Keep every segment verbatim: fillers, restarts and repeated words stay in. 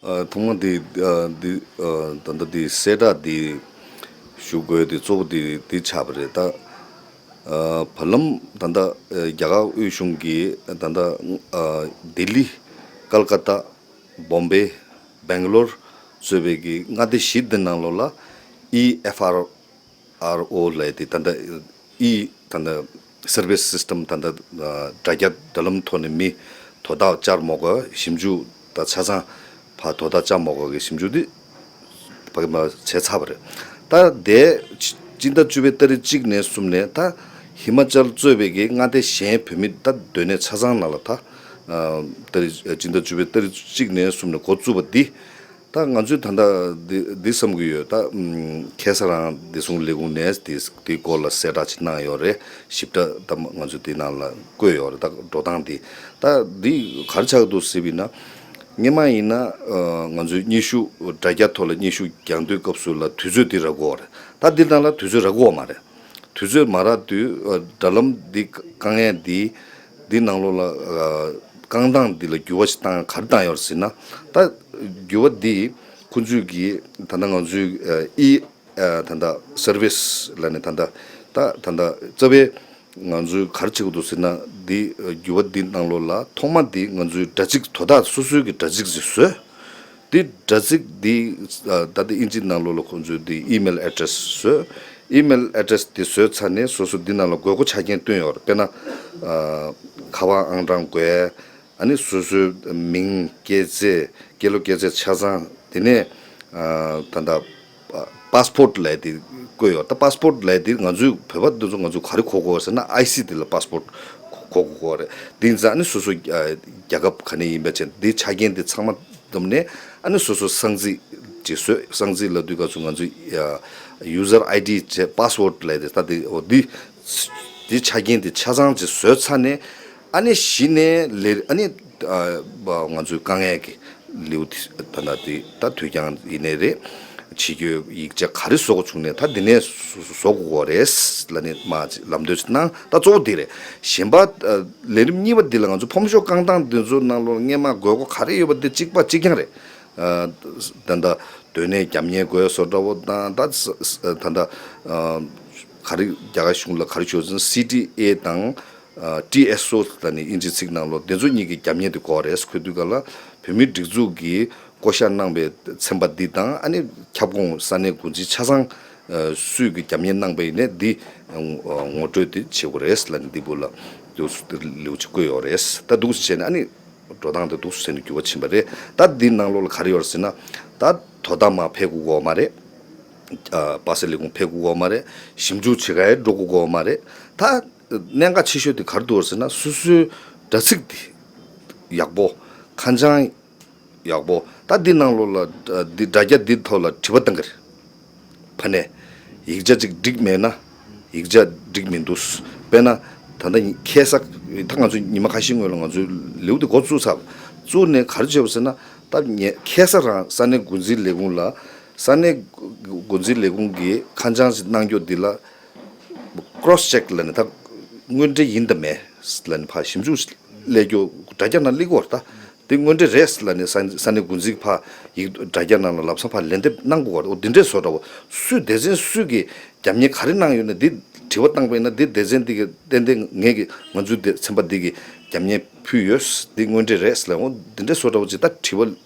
ཨ། ཐོག་མ་འདི། ཨ། འདི། ཨ། ད་ལྟ་འདི་གསལ་བསྒྲགས་འདི་ཞུ་དགོས་འདི་གཙོ་བོ་འདི་འདི་ཆགས་པ་རེད་ད། ཨ། བར་ལམ་ད་ལྟ། ཨ། རྒྱ་གར་དབུས་གཞུང་གིས་ད་ལྟ། ཨ། ལྡི་ལི། ཀལ་ཀ་ཏ། བོམ་བེ། སྦེང་ལོར་གཙོས་པའི་གི་མངའ་སྡེ་བཞི་འདི་ནང་ལོགས་ལ་ཨི་ཨེཕ་ཨར་ཨར་ཨོ་ལབ་དེ་ད་ལྟ་ཨི་ད་ལྟ་སར་བིས་སི་སི་ཊམ་ད་ལྟ། ཨ། དྲ་རྒྱ་དྲ་ལམ་ཐོག་ནས་མི་དོ་བདག་བཅར་མ་དགོས། ཞིབ་འཇུག་དང་ཆ་ཚང་ཕར་དོ་བདག་བཅར་མ་དགོས་ཀྱི་ཞིབ་འཇུག་དེ་ཕ་གི་མ་བྱས་ཚར་བ་རེད། ད་དེ་སྤྱི་ཟླ་བཅུ་པའི་ཏ་རིག་གཅིག་ནས་གསུམ་ནས་ད་ཧི་མ་ཅལ་གཙོས་པའི་གི་མངའ་སྡེ་གཞན་བོད་མི་ད་སྡོད་གནས་ཆ་ཚང་ནང་ལ་ད། ཨ། ཏ་རིག་སྤྱི་ཟླ་བཅུ་པའི་ཏ་རིག་གཅིག་ནས་གསུམ་ནས་འགོ་བཙུགས་པ་འདི། ད་ང་ཚོས་ད་ལྟ་འདི་འདི་བསམ་གྱི་ཡོད་ད། ཨམ། ཁ་སང་རང་བདེ་སྲུང་ལས་ཁུངས་ནས་འདི་འདི་སྐོར་ལ་གསལ་བསྒྲགས་ཅིག་གནང་ཡོད་རེད། ཞིབ་ཕྲ་ད་ང་ཚོས་འདི་ནང་ལ་བཀོད་ཡོད་རེད། ད་འགྲོ་སྟངས་འདི་ད་འདི་ག་རེ་ཆགས་འདུག་ཟེར་བ་ཡིན་ན། སྔོན་མ་ཡིན་ན། ཨ། ང་ཚོས་སྙན་ཞུ་དྲ་རྒྱ་ཐོག་ལ་སྙན་ཞུ་རྒྱག་དུས་སྐབས་སུ་ལ་དུས་ཚོད་འདི་རག་གི་ཡོད་རེད། ད་འདི་ནང་ལ་དུས་ཚོད་རག་གི་ཡོད་མ་རེད། དུས་ཚོད་མ་རག་དུས། ཨ། དྲ་ལམ་འདི་དཀའ་ངལ་འདི་འདི་ནང་ལོགས་ལ། ཨ། རྐང་ཐང་འདི་ལ་འགྱུར་བ་ཞིག་བཏང་ག་རེ་བཏང་ཡོད་རེད་ཟེར་ན། ད་འགྱུར་བ་འདི་ཁོང་ཚོས་ཀྱིས་ད་ལྟ་ང་ཚོའི། ཨ། ཨི། ཨ། ད་ལྟ་སར་བིས་ལབ་ནས་ད་ལྟ་ད་ད་ལྟ་རྩ་བའི་ང་ཚོས་ག་རེ་བྱེད་དགོས་འདུག་ཟེར་ན། འདི་འགྱུར་བ་འདི་ནང་ལོགས་ལ་ཐོག་མ་འདི་ང་ཚོའི་དྲ་ཚིགས་དོ་བདག་སོ་སོའི་གི་དྲ་ཚིགས་ཤིག་བཟོས། དེ་དྲ་ཚིགས་འདི། ཨ། ད་ལྟ་ཨིན་ཇི་ནང་ལོགས་ལ་ཁོང་ཚོས་འདི་ཨི་མེལ་ཨེ་ཌི་རེ་སི་བཟོས། ཨི་མེལ་ཨེ་ཌི་རེ་སི་འདི་བཟོས་ཚར་ནས་སོ་སོ་འདི་ནང་ལ་དགོས་མཁོ་ཆ་རྐྱེན་བཏོན་ཡོད་རེད། དཔེར་ན། ཨ། ཁ་པར་ཨང་གྲངས་དགོས། ཨ་ནི་སོ་སོའི་མིང་། སྐྱེས་ཚེས། སྐྱེས་ལོ་སྐྱེས་ཚེས་ཆ་ཚང་། དེ་ནས། ཨ། ད་ལྟ་པ་སི་པོར་ཊི་ལབ་དེ་བཀོད་ཡོད། ད་པ་སི་པོར་ཊི་ལབ་དེ་ང་ཚོའི་བོད་པ་འདི་ཚོ་ང་ཚོས་ག་རེ་གོ་དགོས་ཟེར་ན། ཨའི་སི་དེ་ལ་པ་སི་པོར་ཊི་གོ་དགོས་རེད། དེ་ཡིན་ཙང་ཨ་ནི་སོ་སོ། ཨ། རྒྱལ་ཁབ་ག་ནས་ཡིན་པ་བྱས་འདི་ཆ་རྐྱེན་དེ་ཚང་མ་བསྡོམས་ནས། ཨ་ནི་སོ་སོ་གསང་ཚིག་ཅིག་བཟོས། གསང་ཚིག་ལབ་དུས་སྐབས་སུ་ང་ཚོས། ཨ། ཡུ་ཟར་ཨའི་ཌི་བྱས། པ་སི་ཝར་ཌི་ལབ་དེ་ད་དེ། འོ། འདི་འདི་ཆ་རྐྱེན་དེ་ཆ་ཚང་ཅིག་བཟོས་ཚར་ནས། ཨ་ནི་གཞི་ནས་ལས། ཨ་ནི། ཨ། ང་ཚོའི་དཀའ་ངལ་གྱི་ལེའུ་དེ་ད་ལྟ་དེ་ད་དུས་འགྱངས་ཡིན་ནའི་རེད། ཕྱི་སྐྱོད་ཡིག་ཆ་ག་རེ་བཟོ་དགོས་བྱུང་ནའི་ད་འདི་ནས་བཟོ་དགོས་རེད་ལབ་ནས་མར་ལམ་སྟོན་གནང་། ད་གཙོ་བོ་འདི་རེད། གཞན་པ། ཨ། ལས་རིམ་གཉིས་པ་འདི་ལ་ང་ཚོ་ཕོམ་ཤོག་བཀང་སྟངས་འདི་ཚོ་ནང་ལོགས་སྔོན་མ་དགོས་མཁོ་ག་རེ་ཡོད་པ་འདི་གཅིག་པ་གཅིག་རྐྱང་རེད། ཨ། ད་ལྟ་སྡོད་གནས་རྒྱབ་གཉེར་དགོས་བཟོ་འདྲ་བོ་དང་། ད་ད་ལྟ། ཨ། ག་རེ་རྒྱ་གར་གཞུང་ལ་ག་རེ་ཞུ་ཟེར་ན། སི་ཌི་ཨེ་དང་། ཨ། ཊི་ཨེས་ཨོ་ལབ་ནས་དབྱིན་ཇི་ཚིག་ནང་ལོགས། དེ་ཚོ་གཉིས་ཀྱི་རྒྱབ་གཉེར་དེ་དགོས་རེད། ཁོས་དུས་སྐབས་ལ་བོད་མིའི་སྒྲིག་འཛུགས་ཀྱིས་བསྐོ་བཞག་གནང་བའི་ཚན་པ་འདི་དང་། ཨ་ནི་ཁྱབ་ཁོངས་ས་གནས་འགོ་འཛིན་ཆ་ཚང་། ཨ། སུས་ཀྱིས་རྒྱབ་གཉེར་གནང་པ་ཡིན་ནའི་འདི། ཨ། ངོ་སྤྲོད་དེ་བྱེད་དགོས་རེད་ལབ་ནས་འདི་བོ་ལ་འདུག་སེ་ལེའུ་ཅིག་བཀོད་ཡོད་རེད། ད་འདུག་སེ་བྱས་ནས་ཨ་ནི་འགྲོ་སྟངས་དེ་འདུག་སེ་བྱས་ནས་འགྱུར་བ་ཕྱིན་པ་རེད། ད་འདི་ནང་ལོགས་ལ་ག་རེ་ཡོད་རེད་ཟེར་ན། ད་དོ་བདག་མར་ཕེབས་དགོས་ཀྱི་ཡོད་མ་རེད། ཨ། པ་སེ་ལས་ཁུངས་ཕེབས་དགོས་ཀྱི་ཡོད་མ་རེད། ཞིབ་འཇུག་བྱེད་གར་འགྲོ་དགོས་ཀྱི་ཡོད་མ་རེད། ད་གནད་འགག་ཆེ་ཤོས་དེ་ག་རེ་འདུག་ཟེར་ན། སོ་སོའི་དྲ་ཚིགས་དེ་ཡག་པོ། ཁ་བྱང་ཡག་པོ། ད་འདི་ནང་ལོགས་ལ། ཨ། འདི་དྲ་རྒྱ་འདི་ཐོག་ལ་དྲི་བ་བཏང་གི་རེད། ཕ་ནས་ཡིག་ཆ་ཅིག་འགྲིག་མེད་ན། ཡིག་ཆ་འགྲིག་མི་འདུག་དཔེར་ན་ད་ལྟ་ཁ་སང་། ད་ང་ཚོ་ཉི་མ་ཁ་ཤས་སྔོན་ལ་ང་ཚོའི་ལེའུ་དེ་འགོ་བཙུགས་ཚར། བཙུགས་ནས་ག་རེ་བྱས་པ་ཟེར་ན། ད་ངས་ཁ་སང་རང་ས་གནས་འགོ་འཛིན་ལས་ཁུངས་ལ། ས་གནས་འགོ་འཛིན་ལས་ཁུངས་ཀྱིས་ཁ་བྱང་ཞིག་གནང་རྒྱུ་འདི་ལ་ཀོ་རོ་སི་ཅེག་ལབ་ནས། ད་དངོས་འབྲེལ་ཡིན་དང་མེད་ལབ་ནས་ཕར་ཞིབ་འཇུག་སླེབས་རྒྱུ། དྲ་རྒྱ་ནང་སླེབས་ཀྱི་ཡོད་རེད། ད་དེ་དངོས་འབྲེལ་རེད་ལབ་ནས་ས་ས་གནས་འགོ་འཛིན་ཕར་ཡིག་དྲ་རྒྱ་ནང་ལ་ལམ་སང་ཕར་ལན་འདེབས་གནང་དགོས་པ་རེད། འོ། འདི་འདྲས་བཟོ་འདྲ་བོ། སུས། སྡེ་ཚན་སུས་ཀྱིས་རྒྱབ་གཉེར་ག་རེ་གནང་ཡོད་ན། འདི་དྲི་བ་བཏང་པ་ཡིན་ན། འདི་སྡེ་ཚན་འདི་གིས་ཏན་ཏན་ངེད་ཀྱི། ང་ཚོའི་སྡེ། ཚན་པ་འདི་གིས་རྒྱབ་གཉེར་ཕུལ་ཡོད། འདི་དངོས་འབྲེལ་རེད་ལབ། འོ། འདི་འདྲས་བཟོ་འདྲ་བོ་ཅིག་ད་དྲི་བ་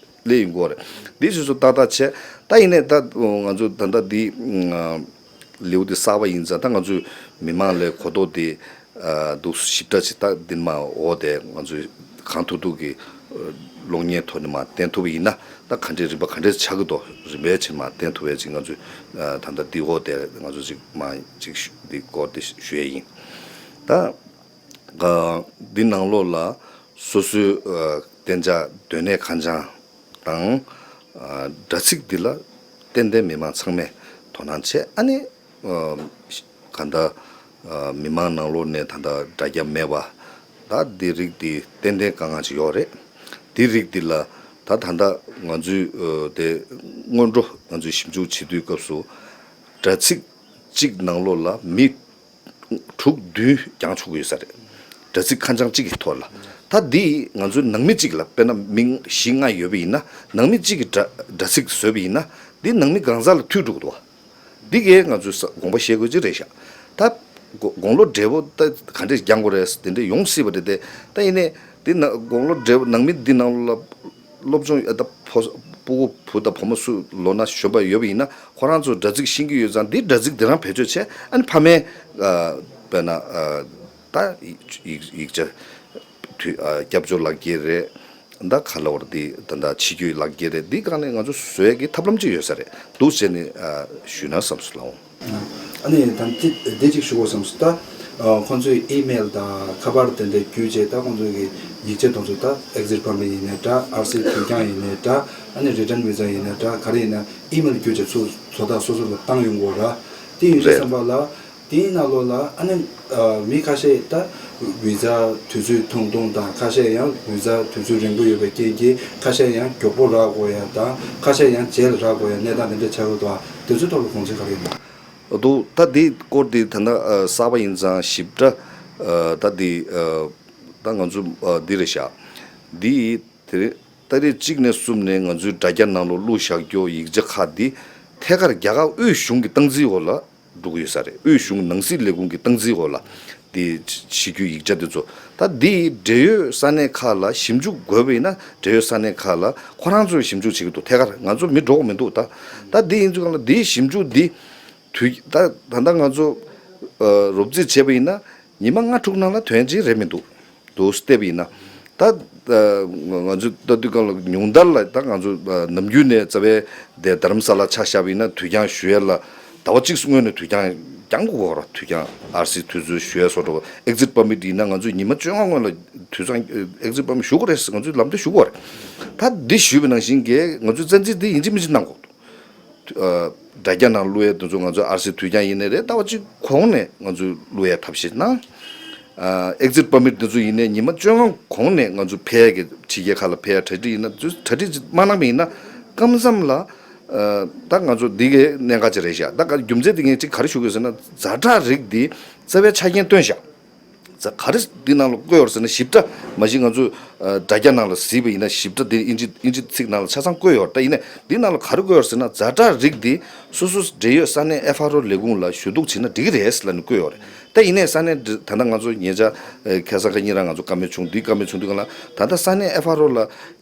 སླེབས་ཡོང་གི་ཡོད་རེད། འདི་ཚོ་ཚོ་ཏག་ཏག་བྱས། ད་ཡིན་ནའི་ད་ང་ཚོ་ད་ལྟ་འདི། ཨ། ལེའུ་འདི་གསར་པ་ཡིན་ཙང་། ད་ང་ཚོས་མི་མང་ལ་གོ་རྟོགས་དེ། ཨ། འདུག་སེ་ཞིབ་ཕྲ་ཅིག་ད་འདི་མར་འོག་དེ་ང་ཚོས་གང་ཐུབ་ཐུབ་ཀྱིས་གློག་བརྙན་ཐོག་ནས་མར་བསྟན་ཐུབ་པ་ཡིན་ན། ད་ག་འདྲའི་རིམ་པ་ག་འདྲ་ཆགས་ཀྱི་འདུག་རིམ་པས་ཅིག་མར་བསྟན་ཐུབ་པ་ཅིག་ང་ཚོས། ཨ། ད་ལྟ་འདི་འོག་དེ་ང་ཚོས་ཅིག་མར་ཅིག་ཞུ། འདི་སྐོར་དེ་ཞུ་ཡས་ཡིན། ད། ཨ། འདི་ནང་ལོགས་ལ་སོ་སོའི། ཨ། གཏན་འཇགས་སྡོད་གནས་ཁ་བྱང་དང་། ཨ། དྲ་ཚིགས་འདི་ལ་ཏན་ཏན་མི་མང་ཚང་མས་དོ་སྣང་བྱས། ཨ་ནི། ཨ། གང་ལྟར། ཨ། མི་མང་ནང་ལོགས་ནས་ད་ལྟ་དྲ་རྒྱ་མེད་པ། ད་འདི་རིགས་འདི་ཏན་ཏན་དཀའ་ངལ་ཅིག་ཡོད་རེད། འདི་རིགས་འདི་ལ་ད་ད་ལྟ་ང་ཚོས། ཨ། དེ་སྔོན་འགྲོ་ང་ཚོས་ཞིབ་འཇུག་བྱེད་དུས་སྐབས་སུ། དྲ་ཚིགས་གཅིག་ནང་ལོགས་ལ་མི་དྲུག་བདུན་རྒྱང་ཆུག་གི་ཡོད་ས་རེད། དྲ་ཚིགས་ཁ་བྱང་གཅིག་གི་ཐོག་ལ། ད་འདི་ང་ཚོའི་ནང་མི་གཅིག་ལ་དཔེར་ན་མི་བཞི་ལྔ་ཡོད་པ་ཡིན་ན། ནང་མི་གཅིག་གི་དྲ་དྲ་ཚིགས་བཟོས་པ་ཡིན་ན། འདི་ནང་མི་གང་ཟག་ལ་མཐུད་འགྲོ་གི་འདུག་བ། འདི་གས་ང་ཚོས་ས་དགོངས་པ་བཞེས་དགོས་ཀྱི་རེད་ཤག་ད་དགོ་དགུང་ལོ་བགྲེས་པོ་ད་ག་འདྲས་རྒྱང་དགོས་རེད་དེ་འདྲས་ཡོང་སྲིད་པ་རེད་དེ། ད་ཡིན་ནའི་འདི་ན་དགུང་ལོ་བགྲེས་པོ་ནང་མི་འདི་ནང་ལ་སློབ་སྦྱོང་ཨ་ད་ཕོ་སྤུ་གུ་བུ་དང་བུ་མོ་སུ་ལོ་ན་གཞོན་པ་ཡོད་པ་ཡིན་ན། ཁོ་རང་ཚོ་དྲ་ཚིགས་ཤེས་ཀྱི་ཡོད་ཙང་འདི་དྲ་ཚིགས་འདི་རང་བེད་སྤྱོད་བྱས། ཨ་ནི་ཕ་མའི་ཨ་དཔེར་ན་ཨ་ད་ཡིག་ཡིག་ཡིག་ཆ་དུས་ཨ་སྐྱབས་བཅོལ་ལག་འཁྱེར་རེད། ད་ག་ལ་བར་འདི་ད་ད་ཕྱི་སྐྱོད་ལག་འཁྱེར་རེད། འདི་སྒང་ནས་ང་ཚོ་བཟོ་ཡས་ཀྱི་ཐབས་ལམ་ཅིག་ཡོད་ས་རེད་འདུག་ཟེར་ནས་ཨ་ཞུས་ན་བསམ་སོང་ལགས། ཨ་ནི་ད་འདི་འདི་ཅིག་ཞུ་དགོས་བསམ་སོང་། ད་ཨ་ཁོང་ཚོའི་ཨི་མེལ་དང་ཁ་པར་དེ་འདྲ་བརྒྱུད་བྱས། ད་ཁོང་ཚོའི་གི་ཡིག་ཆ་དེ་ཚོ་ད་ཨེག་ཟིཊ་པར་མིཊ་ཡིན་ནའི་འདྲ། ཨར་སི་དུས་འགྱངས་ཡིན་ནའི་འདྲ། ཨ་ནི་རི་ཊན་བི་ཟ་ཡིན་ནའི་འདྲ། ག་རེ་ཡིན་ན་ཨི་མེལ་བརྒྱུད་བྱས་ཚུར་བཟོ་ལྟ་སོ་སོ་ལ་བཏང་ཡོང་དགོས་ར། དེ་ཡིན་དུས་རེད། བསམ་པ་ལ། དེའི་ནང་ལོགས་ལ་ཨ་ནི་ཨ་མི་ཁ་ཤས་ད་བི་ཟ་དུས་ཚོད་ཐུང་ཐུང་དང་། ཁ་ཤས་ཡང་བི་ཟ་དུས་ཚོད་རིང་པོ་ཡོད་པའི་རྐྱེན་གྱིས་ཁ་ཤས་ཡང་མགྱོགས་པོ་རག་དགོས་ཡ་དང་། ཁ་ཤས་ཡང་རྗེས་ལ་རག་དགོས་ཡ་གནས་སྟངས་དེ་འདྲ་ཆགས་ཡོད་དོ། དེ་ཚོའི་ཐོག་ལ་དགོངས་ཚུལ་ག་རེ་ཡིན་ན། འདུག་ད་འདི་སྐོར་འདི་ད་ལྟ་ཨ་གསར་པ་ཡིན་ཙང་ཞིབ་ཕྲ་ཨ་ད་འདི་ཨ་ད་ང་ཚོ་ཨ་འདི་རེད་ཤག་འདི་དེ་རིང་ཏ་རིག་གཅིག་ནས་གསུམ་ནས་ང་ཚོའི་དྲ་རྒྱ་ནང་ལ་བླུགས་བཞག་རྒྱུ་ཡིག་ཆ་ཁག་འདི་ཐད་ཀར་རྒྱ་གར་དབུས་གཞུང་གི་སྟངས་འཛིན་འོག་ལ་འགྲོ་གི་ཡོད་ས་རེད། དབུས་གཞུང་ནང་སྲིད་ལས་ཁུངས་ཀྱི་སྟངས་འཛིན་འོག་ལ་འདི་ཕྱི་སྐྱོད་ཡིག་ཆ་འདི་ཚོ། ད་འདི་འབྲེལ་ཡོད་ས་གནས་ཁག་ལ་ཞིབ་འཇུག་དགོས་པ་ཡིན་ན། འབྲེལ་ཡོད་ས་གནས་ཁག་ལ་ཁོ་རང་ཚོས་ཞིབ་འཇུག་བྱེད་ཀྱི་འདུག་ཐད་ཀར་ང་ཚོ་མི་འགྲོ་གི་མི་འདུག་ད་ད་འདི་ཡིན་ཚུལ་གང་ལ་འདིའི་ཞིབ་འཇུག་འདི་དུས་ད་ད་ལྟ་ང་ཚོ་ཨ་རོབ་རྩིས་བྱས་པ་ཡིན་ན། ཉི་མ་ལྔ་དྲུག་ནང་ལ་ཐོན་གྱི་རེད་མི་འདུག་འདུག་བལྟས་པ་ཡིན་ན། ད་ང་ཚོས་ལྟ་དུས་སྒང་ལ་ཉུང་མཐར་ལ་ད་ང་ཚོ་ནམ་རྒྱུན་ནས་རྩ་བའི་དེ་རྡ་རམ་ས་ལ་ཆ་བཞག་པ་ཡིན་ན། དུས་འགྱངས་ཞུ་ཡས་ལ་ཟླ་བ་གཅིག་སྔོན་ནས་དུས་འགྱངས་རྒྱག་དགོས་ར། དུས་འགྱངས་ཨར་སི་དུས་ཚོད་ཞུ་ཡས་སོགས་འགྲོ། ཨེག་ཛིཊ་པར་མིཊ་ཡིན་ན་ང་ཚོས་ཉི་མ་བཅོ་ལྔ་སྔོན་ལ་དུས་ཚང་ཨེག་ཛིཊ་པར་མིཊ་ཞུ་དགོས་རེད། ང་ཚོས་ལམ་སྟོན་ཞུ་དགོས་རེད། ད་འདི་ཞུས་པ་ནང་བཞིན་གྱི་ང་ཚོས་བཙན་འཛུལ་འདི་ཡིན་གཅིག་མིན་གཅིག་གནང་དགོས། ཨ་དྲ་རྒྱ་ནང་བླུག་ཡས་དེ་ཚོ་ང་ཚོ་ཨར་སི་དུས་འགྱངས་ཡིན་ནའི་རེད། ཟླ་བ་གཅིག་གོང་ནས་ང་ཚོས་བླུག་ཡས་ཐབས་ཤེས་གནང་། ཨ་ཨེག་ཛིཊ་པར་མིཊ་དེ་ཚོ་ཡིན་ནའི་ཉི་མ་བཅོ་ལྔ་གོང་ནས་ང་ཚོ་ཕེབས་ཡས་ཀྱི་ཕྱི་རྒྱལ་ཁག་ལ་ཕེབས་ཡས་གྲ་སྒྲིག་ཡིན་ན་ཚོས་གྲ་སྒྲིག་ཅིག་མ་གནང་བ་ཡིན་ན། སྐབས་མཚམས་ལ་ཨ་ད་ང་ཚོ་འདི་གའི་གནད་འགག་ཅིག་རེད་ཤག་ད་ག་རྒྱུ་མཚན་འདི་ངས་ཅིག་ག་རེ་ཞུ་དགོས་ཟེར་ན། ཛ་དྲག་རིགས་འདི་རྩ་བའི་ཆ་རྐྱེན་བཏོན་བཞག་ཛ་ག་རེ་འདི་ནང་ལ་བཀོད་ཡོད་ཟེར་ན། ཞིབ་ཕྲ་མ་གཞི་ང་ཚོ་ཨ་དྲ་རྒྱ་ནང་ལ་གཟིགས་པ་ཡིན་ན། ཞིབ་ཕྲ་འདི་ཨིན་ཇི་ཨིན་ཇི་ཚིག་ནང་ལ་ཆ་ཚང་བཀོད་ཡོད་རེད། ད་ཡིན་ནའི་འདི་ནང་ལ་ག་རེ་བཀོད་ཡོད་ཟེར་ན། ཛ་དྲག་རིགས་འདི་སོ་སོ་འབྲེལ་ཡོད་ས་གནས་ཨེཕ་ཨར་ཨོ་ལས་ཁུངས་ལ་ཞུ་གཏུག་བྱེད་ན་འགྲིག་གི་རེད་ལབ་ནས་བཀོད་ཡོད་རེད། ད་ཡིན་ནའི་ས་གནས་འདི་ད་ལྟ་ང་ཚོ་ཉེ་ཆར་ཨ་ཁ་སང་ཁ་ཉིན་རང་ང་ཚོ་བཀའ་མོལ་བྱུང་དུས། བཀའ་མོལ་བྱུང་དུས་སྒང་ལ་ད་ལྟ་ས་གནས་ཨེཕ་ཨར་ཨོ་ལ་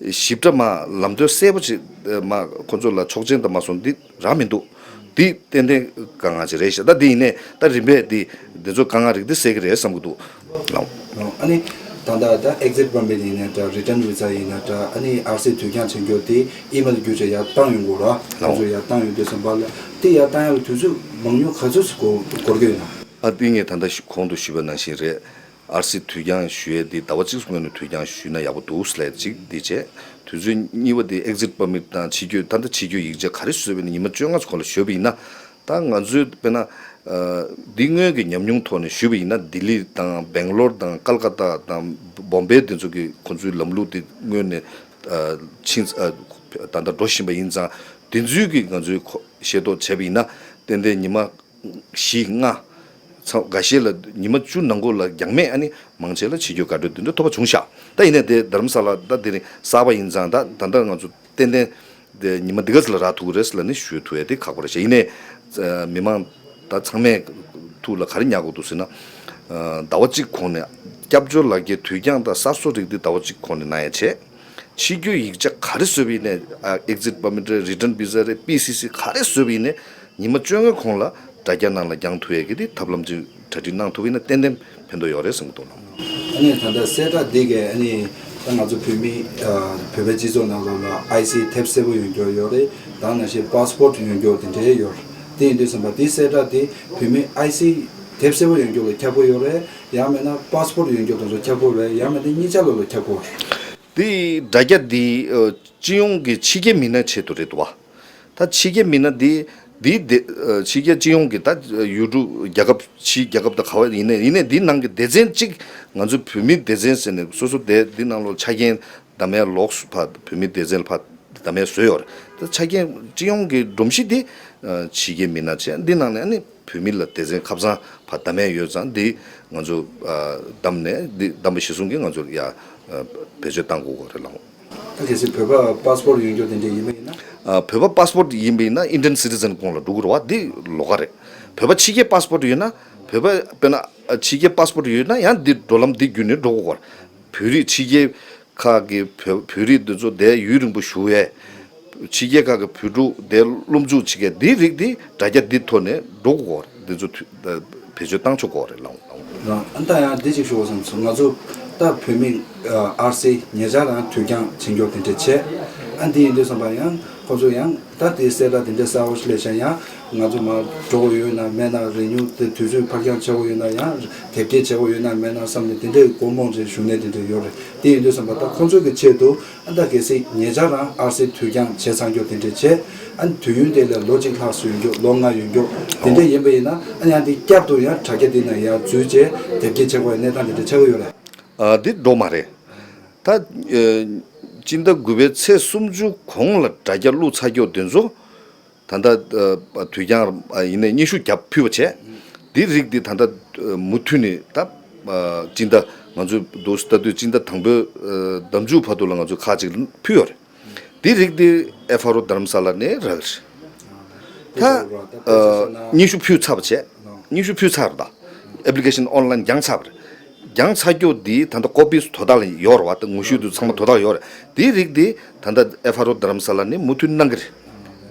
ཞིབ་ཕྲ་མ་ལམ་སྟོན་གསལ་པོ་ཅིག་ཨ་མ་ཁོ་ཚོ་ལ་ཆོག་མཆན་དང་མ་སོང་འདི་རག་མི་འདུག་འདི་ཏན་ཏན་དཀའ་ངལ་ཅིག་རེད་ཤག་ད་འདི་ཡིན་ནའི་ད་རིམ་པས་འདི་འདི་ཚོ་དཀའ་ངལ་རིགས་འདི་སེལ་གྱི་རེད་བསམ་གྱི་འདུག་ལགས། ཨ་ནི་ད་ལྟ་ད་ཨེག་ཛིཊ་པར་མིཊ་ཡིན་ན་འདྲ། རི་ཊན་བི་ཟ་ཡིན་ན་འདྲ། ཨ་ནི་ཨར་སི་དུས་འགྱངས་བྱེད་རྒྱུ་དེ་ཨི་མེལ་བརྒྱུད་བྱས་ཡར་བཏང་ཡོང་དགོས་ར། ལགས། ཁོང་ཚོས་ཡར་བཏང་ཡོང་དུས་ཙམ་པ་ལ་དེ་ཡར་བཏང་ཡག་ལ་དུས་ཚོད་མང་ཉུང་ག་ཚོད་ཅིག་འགོར་འགོར་གྱི་ཡོད་ན། ཨ་འདི་ངས་ད་ལྟ་ཞུ་གོང་དུ་ཞུས་པ་ནང་བཞིན་རེད། ཨར་སི་དུས་འགྱངས་ཞུ་ཡས་འདི་ཟླ་བ་གཅིག་སྔོན་ནས་དུས་འགྱངས་ཞུས་ན་ཡག་པོ་འདུག་ལབ་ཅིག་འདི་བྱས། དུས་ཚོད་གཉིས་པ་འདི་ཨེག་ཛིཊ་པར་མིཊ་དང་ཕྱི་སྐྱོད། ད་ལྟ་ཕྱི་སྐྱོད་ཡིག་ཆ་ག་རེ་བཟོས་པ་ཡིན་ན་ཉི་མ་བཅོ་ལྔ་ཙམ་གོང་ལ་བཟོས་པ་ཡིན་ན། ད་ང་ཚོའི་དཔེར་ན་ཨ་འདི་སྔོན་གྱི་ཉམས་མྱོང་ཐོག་ནས་ཞུས་པ་ཡིན་ན། ལྡི་ལི་དང་སྦེང་ལོར་དང་ཀལ་ཀ་ཏ་དང་བོམ་བེ་འདི་ཚོ་གི་ཁོང་ཚོའི་ལམ་ལུགས་འདི་སྔོན་ནས་ཨ་ཕྱིན་ཨ་ད་ལྟ་འགྲོ་བཞིན་པ་ཡིན་ཙང་། འདི་ཚོའི་གི་ང་ཚོའི་ཁོ་ཤེས་རྟོགས་བྱས་པ་ཡིན་ན། ཏན་ཏན་ཉི་མ་བཞི་ལྔ་ཚང་འགའ་ཤས་ལ་ཉི་མ་བཅུ་ནང་འཁོད་ལ་འགྱངས་མེད། ཨ་ནི་མང་ཆེ་ལ་ཕྱི་སྐྱོད་བཀའ་འཁྲོལ་དེ་འདྲ་ཐོབ་པ་བྱུང་ཤག་ད་ཡིན་ནའི་དེ་རྡ་རམ་ས་ལ་ད་དེ་རིང་གསར་པ་ཡིན་ཙང་། ད་ད་ལྟ་ང་ཚོ་ཏན་ཏན་དེ་ཉི་མ་འདི་ག་ཙམ་ལ་རག་ཐུབ་ཀྱི་རེད་ལབ་ནས་ཞུ་ཐུབ་ཡ་དེ་ཁག་པོ་རེད་ཤག་ཡིན་ནའི་མི་མང་ད་ཚང་མས་ཐུགས་ལ་ག་རེ་ཉར་དགོས་འདུག་ཟེར་ན། ཟླ་བ་གཅིག་གོང་ནས་སྐྱབས་བཅོལ་ལག་འཁྱེར་དུས་འགྱངས་དང་གསར་བཟོ་རིགས་འདི་ཟླ་བ་གཅིག་གོང་ནས་གནང་ཡ་བྱས། ཕྱི་སྐྱོད་ཡིག་ཆ་ག་རེ་བཟོས་པ་ཡིན་ནའི། ཨ་ཨེག་ཛིཊ་པར་མིཊ་རེད། རི་ཊན་བི་ཟ་རེད། པི་སི་སི་ག་རེ་བཟོས་པ་ཡིན་ནའི་ཉི་མ་བཅོ་ལྔ་གོང་ལ་དྲ་རྒྱ་ནང་ལ་འགྱངས་ཐུབ་ཡས་ཀྱི་དེ་ཐབས་ལམ་ཅིག་གྲ་སྒྲིག་གནང་ཐུབ་པ་ཡིན་ན་ཏན་ཏན་ཕན་ཐོགས་ཡོད་རེད་བསམ་གྱི་འདུག་ལགས། ཨ་ནི་ད་ལྟ་གསལ་བསྒྲགས་འདི་གས་ཨ་ནི་ད་ང་ཚོ་བོད་མི་ཨ་བོད་པའི་སྤྱི་ཚོགས་ནང་ལོགས་ལ་ཨའི་སི་དེབ་སེར་པོ་ཡོང་རྒྱུ་ཡོད་རེད། ད་ནང་བཞིན་པཱ་སི་པོར་ཊི་ཡོང་རྒྱུ་དེ་འདྲའི་ཡོད་རེད། དེ་ཡིན་དུས་ཙམ་པ་དེ་གསལ་བསྒྲགས་དེ་བོད་མི་ཨའི་སི་དེབ་སེར་པོ་ཡོང་རྒྱུ་ལ་ཁྱབ་ཀྱི་ཡོད་རེད། ཡང་མིན་ན་པཱ་སི་པོར་ཊི་ཡོང་རྒྱུ་དེ་ཚོ་ཁྱབ་ཀྱི་ཡོད་རེད། ཡང་མིན་ན་གཉིས་ཆ་ལོགས་ལ་ཁྱབ་ཀྱི་ཡོད་རེད། དེ་དྲ་རྒྱ་འདི་ཨ་སྤྱི་ཡོངས་ཀྱི་ཕྱི་རྒྱལ་མི་སྣ་ཆེད་དུ་རེད་འདུག་བ། ད་ཕྱི་རྒྱལ་མི་སྣ་འདི་འདི་སྡེ་ཨ་ཕྱི་རྒྱལ་སྤྱི་ཡོངས་ཀྱི་ད་ཡུལ་གྲུ་རྒྱལ་ཁབ་ཕྱིའི་རྒྱལ་ཁབ་དང་ག་བ་ཡིན་ནའི་ཡིན་ནའི་འདི་ནང་གི་སྡེ་ཚན་གཅིག་ང་ཚོའི་བོད་མིའི་སྡེ་ཚན་ཟེར་ནས་སོ་སོ་སྡེ་འདི་ནང་ལོགས་ཆ་རྐྱེན་བདམས་ཡས་ལོགས་སུ་ཕར་བོད་མིའི་སྡེ་ཚན་ལ་ཕར་བདམས་ཡས་བཟོས་ཡོད་རེད། ད་ཆ་རྐྱེན་སྤྱི་ཡོངས་ཀྱི་སྒྲོམ་གཞི་འདི་ཨ་ཕྱི་རྒྱལ་མི་སྣ་བྱས། འདི་ནང་ནས་ཨ་ནི་ བོད་མི་ལ་སྡེ་ཚན་ཁབ་ཚང་ཕར་བདམས་ཡས་ཡོད་ཙང་འདི་ང་ཚོ་ཨ་བདམས་ནས་འདི་བདམས་པ་གཞིར་བཟུང་གིས་ང་ཚོ་ཡ་ཨ་བེད་སྤྱོད་བཏང་དགོས་ཀྱི་རེད་ལགས། ད་གལ་སྲིད་བོད་པ་པཱ་སི་པོར་ཡོད་མཁན་དེ་འདྲ་ཡིན་པ་ཡིན་ན། ཨ་བོད་པ་པཱ་སི་པོར་ཡིན་པ་ཡིན་ན་ཨིན་ཌི་ཡན་སི་ཊི་ཛན་ཁོངས་ལ་འགྲོ་གི་རེད་བ། འདི་ལོགས་ཀ་རེད། བོད་པ་ཕྱི་རྒྱལ་པཱ་སི་པོར་ཡོད་ན། བོད་པ་དཔེར་ན་ཨ་ཕྱི་རྒྱལ་པཱ་སི་པོར་ཡོད་ན་ཡང་འདི་འགྲོ་ལམ་འདི་བརྒྱུད་ནས་འགྲོ་དགོས་ཀྱི་རེད། བོད་རིགས་ཕྱི་རྒྱལ་ཁག་གི་བོད་བོད་རིགས་འདི་ཚོ་དེ་ཡུན་རིང་པོ་བཞུགས་ཡས། ཕྱི་རྒྱལ་ཁག་གི་བོད་ཕྲུག་དེ་སློབ་འཇུག་བྱེད་མཁན་འདི་རིགས་འདི་དྲ་རྒྱ་འདི་ཐོག་ནས་འགྲོ་དགོས་རེད། འདི་ཚོ་དུ་ད་བེད་སྤྱོད་བཏང་ཆོག་གི་རེད་ལགས། ཨ་ད་ཡང་འདི་གཅིག་ཞུ་བསམ་སོང་། ང་ཚོ་ད་བོད་མི་ཨ་ཨར་སི་ཉེ་ཆར་རང་དུས་འགྱངས་བྱེད་མགྱོགས་དེ་འདྲ་བྱས། ཨ་འདི་ཡིན་དུས་ཙམ་པ་ཡང་ཁོ་ཚོ་ཡང་ད་དེ་གསལ་བསྒྲགས་དེ་འདྲ་གསལ་པོ་ཞིག་སླེབས་ཤག་ཡང་ང་ཚོ་མར་འགྲོ་དགོས་ཡོད་ན་མེད་ན། རེ་ཉུང་དེ་དུས་ཚོད་ཕར་འགྱངས་བྱེད་དགོས་ཡོད་ན་ཡང་དེབ་སྐྱེལ་བྱེད་དགོས་ཡོད་ན་མེད་ན་བསམ་ནས་དེ་འདྲའི་སྒོར་མོ་རེ་ཞུ་ནས་དེ་འདྲ་ཡོད་རེད། དེ་ཡིན་དུས་ཙམ་པ་ད་ཁོང་ཚོའི་གི་ཆེད་དུ་ཨ་ད་གལ་སྲིད་ཉེ་ཆར་རང་ཨར་སི་དུས་འགྱངས་བྱས་ཚར་མགྱོགས་དེ་འདྲ་བྱས། ཨ་དུས་ཡུན་དེ་ལ་ལོ་གཅིག་ལྷག་སུ་ཡོད་མགྱོགས། ལོ་ལྔ་ཡོད་མགྱོགས་དེ་འདྲ་ཡིན་པ་ཡིན་ན། ཨ་ཡང་དེ་བསྐྱར་དུ་ཡང་དྲ་རྒྱ་དེ་ནང་ཡར་འཛུལ་བྱས་དེབ་སྐྱེལ་བྱེད་དགོས་པའི་གནས་སྟངས་དེ་འདྲ་ཆགས་ཀྱི་ཡོད་རེད། ཨ་འདི་འགྲོ་མ་རེད། ད་ཨ་སྤྱི་ཟླ་དགུ་པའི་ཚེས་སུམ་ཅུ་གོང་ལ་དྲ་རྒྱ་བླུགས་ཚར་མགྱོགས་དེ་ཚོ། ད་ལྟ་ཨ་དུས་འགྱངས་ཨ་ཡིན་ནའི་སྙན་ཞུ་བརྒྱབ་ཕུལ་བ་བྱས། འདི་རིགས་འདི་ད་ལྟ་ཨ་མུ་མཐུད་ནས་ད་ཨ་སྤྱི་ཟླ་ང་ཚོས་འདུག་ལྟ་དུས་སྤྱི་ཟླ་དང་པོའི་ཨ་ཟླ་མཇུག་བར་དུ་ལ་ང་ཚོས་ཁག་ཅིག་ཕུལ་ཡོད་རེད། འདི་རིགས་འདི་ཨེཕ་ཨར་ཨོ་རྡ་རམ་ས་ལ་ནས་རག་གི་རེད། ད་ཨ་སྙན་ཞུ་ཕུལ་ཚར་བ་བྱས། སྙན་ཞུ་ཕུལ་ཚར་རེད། ད་ཨེབ་ལི་ཀེ་ཤན་ཨོན་ལན་འགྱངས་ཚར་བ་རེད། འགྱངས་ཚར་མགྱོགས་འདི་ད་ལྟ་ཀོ་པི་དོ་བདག་ལ་ཡོད་རེད་བ། ད་ངོ་བཤུས་འདི་ཚང་མ་དོ་བདག་ཡོད་རེད། འདི་རིགས་འདི་ད་ལྟ་ཨེཕ་ཨར་ཨོ་རྡ་རམ་ས་ལ་ནས་མུ་མཐུད་གནང་གི་རེད།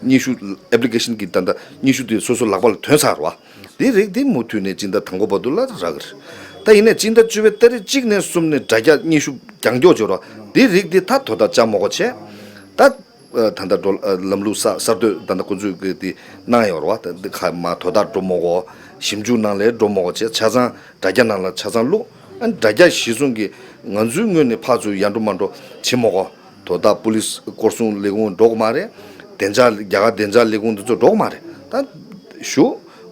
སྙན་ཞུ་ཨེབ་ལི་ཀེ་ཤན་གྱི་ད་ལྟ་སྙན་ཞུ་དེ་སོ་སོ་ལག་པ་ལ་ཐོན་ཚར་བ། དེ་རིགས་དེ་མུ་མཐུད་ནས་སྤྱི་ཟླ་དང་པོ་བར་དུ་ལ་རག་གི་རེད། ད་ཡིན་ནའི་སྤྱི་ཟླ་བཅུ་པའི་ཏ་རིག་གཅིག་ནས་གསུམ་ནས་དྲ་རྒྱ་སྙན་ཞུ་རྒྱག་མགྱོགས་བྱོས་རོགས། དེ་རིགས་དེ་ད་དོ་བདག་བཅའ་མི་དགོས་བྱས། ད་ད་ལྟ་འགྲོ་ལམ་ལུགས་གསར་གསར་གཏོད་ད་ལྟ་ཁོ་ཚོས་གི་དེ་གནང་ཡོད་རེད་བ། ད་འདི་ཁ་མ་དོ་བདག་འགྲོ་མི་དགོས། ཞིབ་འཇུག་ནང་ལ་འགྲོ་མི་དགོས་བྱས། ཆ་ཚང་དྲ་རྒྱ་ནང་ལ་ཆ་ཚང་བླུགས། ཨ་ནི་དྲ་རྒྱ་གཞིར་བཟུང་གི་ང་ཚོའི་ངོས་ནས་ཕར་ཚུར་ཡར་འགྲོ་མར་འགྲོ་བྱེད་མི་དགོས། དོ་བདག་པུ་ལིས་སྐོར་སྲུང་ལས་ཁུངས་འགྲོ་གི་མ་རེད། བདེ་འཇགས་རྒྱ་གར་བདེ་འཇགས་ལས་ཁུངས་འདི་ཚོ་འགྲོ་གི་མ་རེད། ད་ཞུ།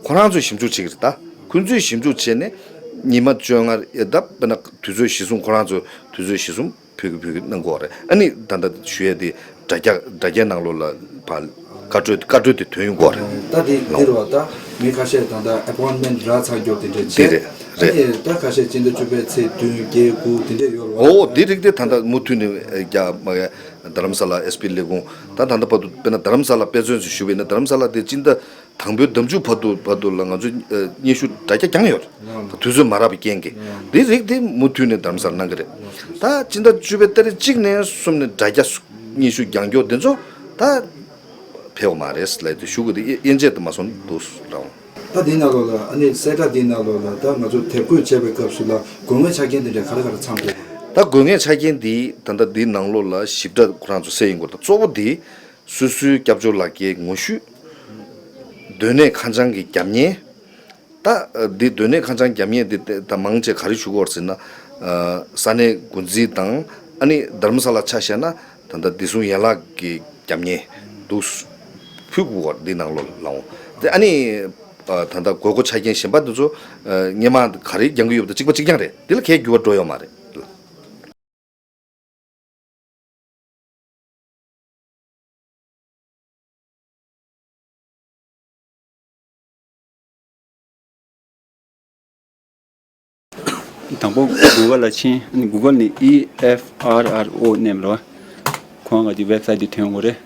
ཁོ་རང་ཚོས་ཞིབ་འཇུག་བྱེད་ཀྱི་རེད། ད་ཁོ་ཚོས་ཞིབ་འཇུག་བྱས་ནས་ཉི་མ་བཅོ་ལྔ་ཡ་ད་དཔེར་ན་དུས་ཚོད་གཞིར་བཟུང་ཁོ་རང་ཚོས་དུས་ཚོད་གཞིར་བཟུང་ཕུལ་གི་ཕུལ་གི་གནང་དགོས་རེད། ཨ་ནི་ད་ལྟ་ཞུ་ཡས་དེ་དྲ་རྒྱ་དྲ་རྒྱའི་ནང་ལོགས་ལ་ཕར་བཀའ་འཁྲོལ་བཀའ་འཁྲོལ་དེ་ཐོན་ཡོང་དགོས་རེད། ད་དེ་འདིར་བ་ད་མི་ཁ་ཤས་ད་ལྟ་ཨེ་པོན་མེན་ཊི་རག་ཚར་མགྱོགས་དེ་འདྲ་དེ་བྱས། རེད་རེད། ཨ་ནི་ད་ཁ་ཤས་སྤྱི་ཟླ་བཅུ་པའི་ཚེས་བདུན་བརྒྱད་དགུ་དེ་འདྲ་ཡོད་རེད་བ། ཨོ་དེ་རིགས་དེ་ད་ལྟ་མུ་མཐུད་ནས་རྒྱ་མ་རྡ་རམ་ས་ལ་ཨེས་པི་ལས་ཁུངས་ད་ད་ལྟ་བར་དུ་དཔེར་ན་རྡ་རམ་ས་ལ་དཔེ་མཚོན་ཞིག་ཞུ་བས་ན། རྡ་རམ་ས་ལ་དེ་སྤྱི་ཟླ་དང་པོའི་ཟླ་མཇུག་བར་དུ་བར་དུ་ལ་ང་ཚོས་ཨ་སྙན་ཞུ་དྲ་རྒྱ་བསྐྱངས་ཡོད་རེད། ད་དུས་ཚོད་མ་རག་པའི་རྐྱེན་གྱིས། འདི་རིགས་དེ་མུ་མཐུད་ནས་རྡ་རམ་ས་ལ་གནང་གི་རེད། ད་སྤྱི་ཟླ་བཅུ་པའི་ཏ་རིག་གཅིག་ནས་གསུམ་ནས་དྲ་རྒྱ་སྙན་ཞུ་རྒྱག་མགྱོགས་དེ་ཚོ་ད་ཕེབས་པ་མ་རེད་ལབ་དེ་ཞུ་གི་འདུག་དབྱེ་འབྱེད་དུ་མ་སོང་འདུག་རང་། ད་འདིའི་ནང་ལོགས་ལ་ཨ་ནི་གསལ་བསྒྲགས་འདིའི་ནང་ལོགས་ལ་ད་ང་ཚོ་དེབ་འགོད་བྱས་པའི་སྐབས་སུ་ལ་དགོས་ངེས་ཆ་རྐྱེན་དེ་འདྲ་ག་རེ་ག་རེ་ཚང་དགོས། ད་དགོས་ངེས་ཆ་རྐྱེན་འདི་ད་ལྟ་འདིའི་ནང་ལོགས་ལ་ཞིབ་ཕྲ་ཁོ་རང་ཚོ་གསལ་ཡོང་གི་རེད། ད་གཙོ་བོ་འདི་སོ་སོའི་སྐྱབས་བཅོལ་ལག་འཁྱེར་ངོ་བཤུས། སྡོད་གནས་ཁ་བྱང་གི་རྒྱབ་བརྙན། ད་འདི་སྡོད་གནས་ཁ་བྱང་རྒྱབ་བརྙན་འདི་ད་མང་ཆེ་ག་རེ་ཞུ་གི་ཡོད་ཟེར་ན། ས་གནས་འགོ་འཛིན་དང་ཨ་ནི་རྡ་རམ་ས་ལ་ཆ་བཞག་ན་ད་ལྟ་བདེ་སྲུང་ཡན་ལག་གི་རྒྱབ་བརྙན་འདུག་ཕུལ་དགོས་པ་འདི་ནང་ལོགས་ལ་འོང་། དེ་ཨ་ནི་ད་ལྟ་དགོས་མཁོ་ཆ་རྐྱེན་གཞན་པ་འདི་ཚོ་སྔོན་མ་ག་རེ་རྒྱག་གི་ཡོད་པ་དང་གཅིག་པ་གཅིག་རྐྱང་རེད། འདི་ལ་གས་འགྱུར་བ་འགྲོ་ཡོད་མ་རེད། དང་པོ་གུ་གལ་ལ་ཕྱིན། གུ་གལ་ནས་ཨི་ཨེཕ་ཨར་ཨར་ཨོ་ནེམ་རོ། ཁོང་གི་ཝེབ་སའིཊ་དེ་ཐོན་ཡོང་གི་རེད།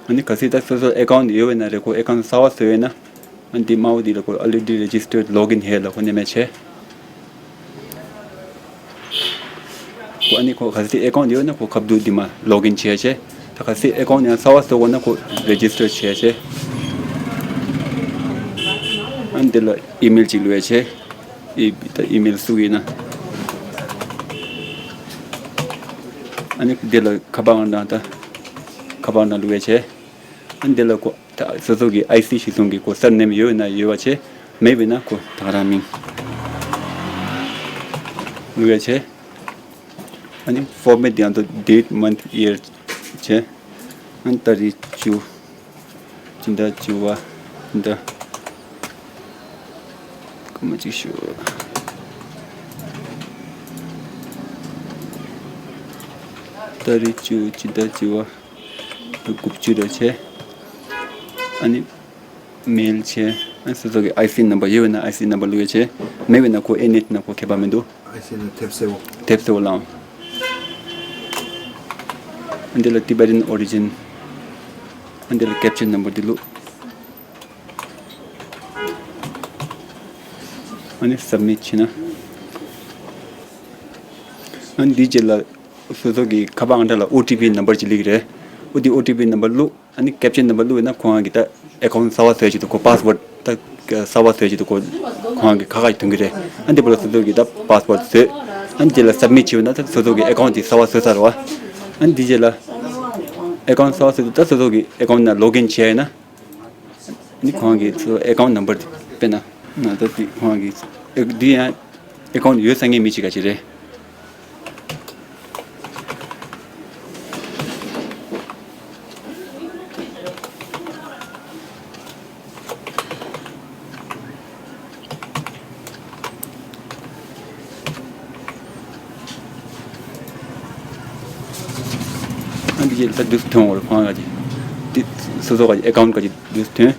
ཨ་ནི་གལ་སྲིད་ད་སོ་སོ་ཨེ་ཀའུན་ཊི་ཡོད་པ་ན་རེད། ཁོ་ཨེ་ཀའུན་ཊི་གསར་པ་བཟོ་ཡོད་ན། ཨ་ནི་འདི་དམར་པོ་འདི་ལ་ཁོ་already registered login here ལ་ཁོ་ནེམ་བྱས། ཁོ་ཨ་ནི་ཁོ་གལ་སྲིད་ཨེ་ཀའུན་ཊི་ཡོད་ན་ཁོ་ཁ་བསྡུ་འདི་མ་login བྱས་བྱས། ད་གལ་སྲིད་ཨེ་ཀའུན་ཊི་ཡང་གསར་པ་བཟོ་དགོས་ན་ཁོ་རེ་ཇི་སི་ཊར་བྱས་བྱས། ཨ་ནི་འདི་ལ་ཨི་མེལ་ཅིག་བླུགས་བྱས། ཨི་ད་ཨི་མེལ་བཙུགས་ཡིན་ན། ཨ་ནི་འདི་ལ་ཁ་པར་ཨང་དང་ད་ཁ་པར་ཨང་དང་བླུགས་བྱས། ཨ་ནི་འདི་ལ་ཁོ་ད་སོ་སོ་གི་ཨའི་སི་གཞིར་བཟུང་གི་ཁོ་སར་ནེམ་ཡོད་ན་ཡོད་པ་བྱས། མེད་པ་ན་ཁོ་ད་ག་རང་མིང་བླུགས་བྱས། ཨ་ནི་ཕོར་མེ་ཊི་དེ་ཡང་ད་date month year བྱས། ཨ་ནི་ཏ་རིག་བཅུ། སྤྱི་ཟླ་བཅུ་པ། སྤྱི་ཟླ་སྐར་མ་གཅིག་ཞུ། ཏ་རིག་བཅུ། སྤྱི་ཟླ་བཅུ་པ། དགུ་བཅུ་རེ་བྱས། ཨ་ནི་མེལ་བྱས། ཨ་ནི་སོ་སོ་གི་ཨའི་སི་ནམ་བར་ཡོད་པ་ན་ཨའི་སི་ནམ་བར་བླུགས་ཡ་བྱས། མེད་པ་ན་ཁོ་ཨེ་ནེ་ན་ཁོ་ཁྱད་པར་མི་འདུག་ཨའི་སི་ནི་དེབ་སེར་པོ། དེབ་སེར་པོ་བླངས། ཨ་འདི་ལ་Tibetan origin། ཨ་འདི་ལ་ཀེབ་ཆ་ནམ་བར་འདི་བླུགས། ཨ་ནི་སབ་མིཊ་བྱས་ན། ཨ་ནི་འདིའི་རྗེས་ལ་སོ་སོ་གི་ཁ་པར་ཨང་གྲངས་ལ་ཨོ་ཊི་པི་ནམ་བར་ཅིག་སླེབས་ཀྱི་རེད། ཨོ་དེ་ཨོ་ཊི་པི་ནམ་བར་བླུགས། ཨ་ནི་ཀེབ་ཆ་ནམ་བར་བླུགས་ཡོད་ན་ཁོ་རང་གི་ད་ཨེ་ཀའུན་ཊི་གསར་པ་བཟོ་ཡ་ཆེད་དུ་ཁོ་པཱ་སི་ཝརཌ་ད་གསར་པ་བཟོ་ཡ་ཆེད་དུ་ཁོ་ཁོ་རང་གི་ཁ་ཁ་ཞིག་ཐོན་གྱི་རེད། ཨ་འདི་བར་ལ་སོ་སོ་གི་ད་པཱ་སི་ཝརཌ་བཟོས། ཨ་ནི་རྗེས་ལ་སབ་མིཊ་བྱས་ཡོད་ན་ད་སོ་སོ་གི་ཨེ་ཀའུན་ཊི་དེ་གསར་པ་བཟོས་ཚར་རེད་བ། ཨ་ནི་འདི་རྗེས་ལ་ཨེ་ཀའུན་ཊི་གསར་པ་བཟོས་དུས་ད་སོ་སོ་གི་ཨེ་ཀའུན་ཊི་ནང་ལོག་ཨིན་བྱས་ཡོད་ན། ནི་ཁོང་གི་ཚོ་ཨེ་ཀའུན་ཊི་ནམ་བར་དེ་དཔེར་ན་ང་ད་དེ་ཁོང་གི་ཨེ་འདི་ཡང་ཨེ་ཀའུན་ཊི་ཡོད་ས་ངེས་མི་གཅིག་ག་ཅིག་རེད། ཨ་འདི་ཅིག་ད་དུས་ཐོན་འོར་ཁོང་ག་ཅིག་དེ་སོ་སོ་ག་ཅིག་ཨེ་ཀའུན་ཊི་ག་ཅིག་དུས་ཐོན།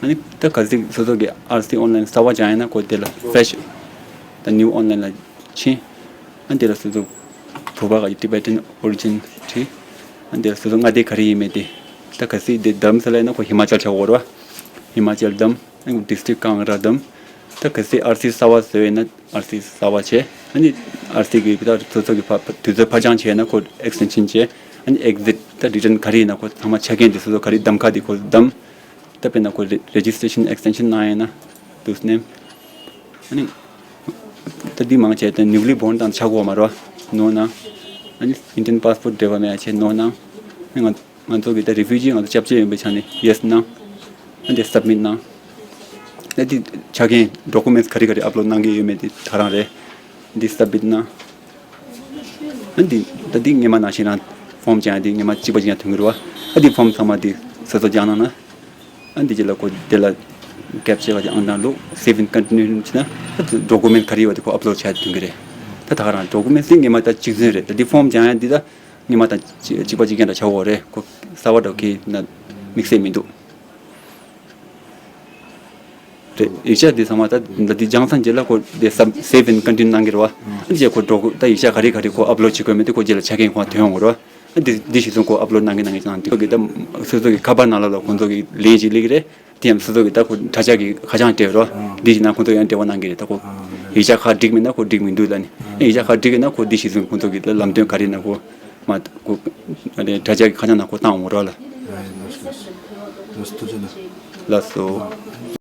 ཨ་ནི་ད་གལ་སྲིད་སོ་སོ་གི་ཨར་སི་ཨོན་ལན་གསར་པ་སྦྱང་ཡིན་ན་ཁོ་དེ་ལ་ཕེ་རེ་ཤི་ད་ནིའུ་ཨོན་ལན་ལ་ཕྱིན། ཨ་ནི་དེ་ལ་སོ་སོ་བོད་པ་ག་ཅིག་Tibetan origin བྲིས། ཨ་ནི་དེ་ལ་སོ་སོ་མངའ་སྡེ་ག་རེ་ཡིན་མིན་དེ། ད་གལ་སྲིད་དེ་རྡ་རམ་ས་ལ་ཡིན་ན་ཁོ་ཧི་མ་ཅལ་ཆགས་ཀྱི་ཡོད་རེད་བ། ཧི་མ་ཅལ་རྡ་རམ། ཨ་ནི་ཌིསི་ཊིག་གང་ར་རྡ་རམ། ད་གལ་སྲིད་ཨར་སི་གསར་པ་བཟོས་ཡོད་ན་ཨར་སི་གསར་པ་བྱས། ཨ་ནི་ཨར་སི་གི་ད་སོ་སོ་གི་ཕ་དུས་ཚོད་ཕར་འགྱངས་བྱས་ན་ཁོ་ཨེགས་ཊེན་ཤན་བྱས། ཨ་ནི་ཨེག་ཟིཊ་ད་རི་ཊན་ག་རེ་ཡིན་ན་ཁོ་ཚང་མ་ཆ་རྐྱེན་དེ་སོ་སོ་ག་རེ་གདམ་ཁ་དེ་ཁོ་གདམ། ད་དཔེར་ན་ཁོ་རེ་ཇི་སི་ཊེ་ཤན་ཨེགས་ཊེན་ཤན་གནང་ཡིན་ན་དུས་ནེམ། ཨ་ནི་ད་འདི་མང་ཆེ་ད་ནིའུ་ལི་བོརན་དང་ཆགས་ཀྱི་ཡོད་མ་རེད་བ། ནོ་གནང་། ཨ་ནི་ཨིན་ཌི་ཡན་པཱ་སི་པོརཊ་འབྲེལ་བ་མེད་ཡ་བྱས་ནོ་གནང་། ཨ་ནི་ང་ང་ཚོ་གི་ད་རི་ཕུ་ཇི་ང་ཚོ་སྐྱབས་བཅོལ་ཡིན་པའི་ཆ་ནས་ཡེ་སི་གནང་། ཨ་འདི་སབ་མིཊ་གནང་། ཨ་འདི་ཆ་རྐྱེན་ཌོ་ཀུ་མེན་ཊི་ག་རེ་ག་རེ་ཨབ་ལོཌ་གནང་གི་ཡོད་མེད་འདི་ད་རང་རེད། འདི་སབ་མིཊ་གནང་། ཨ་འདི་ད་འདི་སྔོན་མ་ནང་བཞིན་རང་ཕོམ་སྦྱང་ཡ་འདི་སྔོན་མ་གཅིག་པ་གཅིག་རྐྱང་ཐོན་གི་རེད་བ། ཨ་འདི་ཕོམ་ཚང་མ་འདི་སོ་སོ་སྦྱང་གནང་ན། ཨ་འདི་རྗེས་ལ་ཁོ་དེ་ལ་ཀེབ་ཆ་ག་ཅིག་ཨང་གྲངས་བླུགས། སེབ་ཨེན་ཀོན་ཊི་ནིའུ་བྱས་ན་ད་ཌོ་ཀུ་མེན་ཊི་ག་རེ་ཡོད་པ་དེ་ཁོ་ཨབ་ལོཌ་བྱས་ཐོན་གི་རེད། ད་ད་ག་རང་ཌོ་ཀུ་མེན་ཊི་དེ་སྔོན་མ་ད་གཅིག་མཚུངས་རེད། ད་འདི་ཕོམ་སྦྱང་ཡ་འདི་ད་སྔོན་མ་དང་གཅིག་གཅིག་པ་གཅིག་རྐྱང་འདྲ་ཆགས་ཀྱི་ཡོད་རེད། ཁོ་གསར་པ་འདྲ་ཁེ་ན་དམིགས་བསལ་མི་འདུག་རེད། ཡིག་ཆ་འདི་ཚང་མ་ད་ད་འདི་སྦྱངས་ཚར་རྗེས་ལ་ཁོ་དེ་སབ་སེབ་ཨེན་ཀོན་ཊི་ནིའུ་གནང་གི་རེད་བ། ཨ་ནི་རྗེས་ཁོ་འགྲོ་དགོས། ད་ཡིག་ཆ་ག་རེ་ག་རེ་ཁོ་ཨབ་ལོཌ་བྱེད་དགོས་མེད་དེ་ཁོ་རྗེས་ལ་ཆ་རྐྱེན་ཁོ་ཐོན་ཡོང་གི་རེད་བ། ཨ་འདི་འདི་གཞི་བཟུང་ཁོ་ཨབ་ལོཌ་གནང་གི་གནང་གི་གནང་། དེ་ཁོ་གི་ད་སོ་སོ་གི་ཁ་པར་ནང་ལ་ལ་ཁོང་ཚོ་གི་ལན་ཅིག་སླེབས་ཀྱི་རེད། དེ་ཡང་སོ་སོ་གི་ད་ཁོ་དྲ་ཇག་གི་ཁ་བྱང་སྤྲད་རོགས། འདི་བྱས་ན་ཁོང་ཚོ་ཡང་འབྲེལ་བ་གནང་གི་རེད། ད་ཁོ་ཡིག་ཆ་ཁ་འགྲིག་མེད་ན་ཁོ་འགྲིག་མི་འདུག་ལབ་ནི། ཨ་ཡིག་ཆ་ཁ་འགྲིག་གི་ན་ཁོ་འདི་གཞི་བཟུང་ཁོང་ཚོ་གི་ལམ་སྟོན་ག་རེ་ན་ཁོ་མ་ཁོ་དྲ་ཇག་གི་ཁ་བྱང་ནང་ཁོ་བཏང་འོང་རོགས་ལ། ལགས་སོ།